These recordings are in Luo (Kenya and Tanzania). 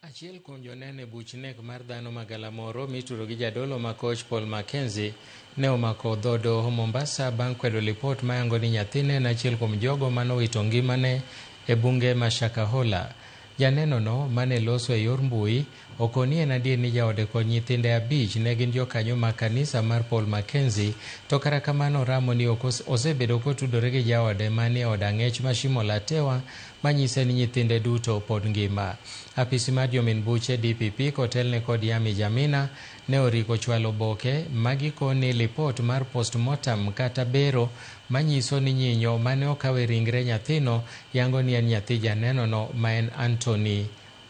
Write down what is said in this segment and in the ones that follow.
Achiel kuom joneno e buch nek mar dhano ma galamoro mituro gi jadolo ma koch Paul Mackenzie ne omako dho doho Mombasa bang' kwedo lipot mayango ni nyathine en achiel kuom jogo manowito ngimane e bunge ma Shakahola. Janeno no mane loso e yor mbui okoni en adier ni jaode kod nyithinde abich ne gin jokanyo mag kanisa mar Paul Mackenzie to kata kamano oramo ni ok osebedo kotudore gi jaode manie od ang'ech ma Shimo la Tewa manyise ni nyithinde duto pod ngima. Apisi mar jomin buche DPP kotelne kod Yami Jamina ne oriko chwalo oboke magikoni lipot mar postmortem kata bero manyiso ni nyinyo mane okaw e ringre nyathino yango ni en nyathi janenono ma en Anthony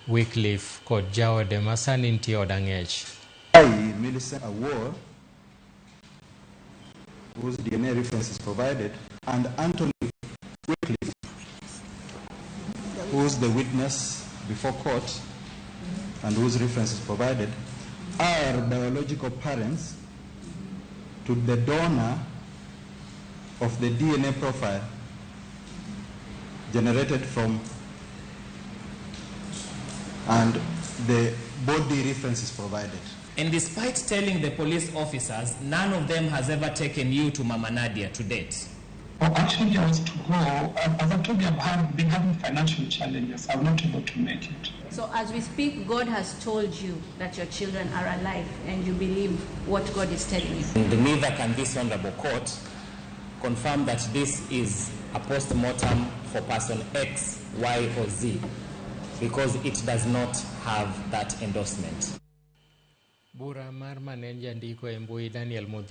Wycliffe kod jaode ma sani nitie od ang'ech. I, Millicent Awuor, whose DNA reference is provided, and Anthony Wycliffe, who's the witness before court and whose reference is provided, are biological parents to the donor of the DNA profile generated from and the body reference is provided. And despite telling the police officers, none of them has ever taken you to Mama Nadia to date. Oh, actually, I was to go. As I told you, I've been having financial challenges. I'm not able to make it. So as we speak, God has told you that your children are alive and you believe what God is telling you. And neither can this honorable court confirm that this is a post-mortem for person X, Y, or Z, because it does not have that endorsement. Bura mar mane en jandiko e mbui Daniel Mudhia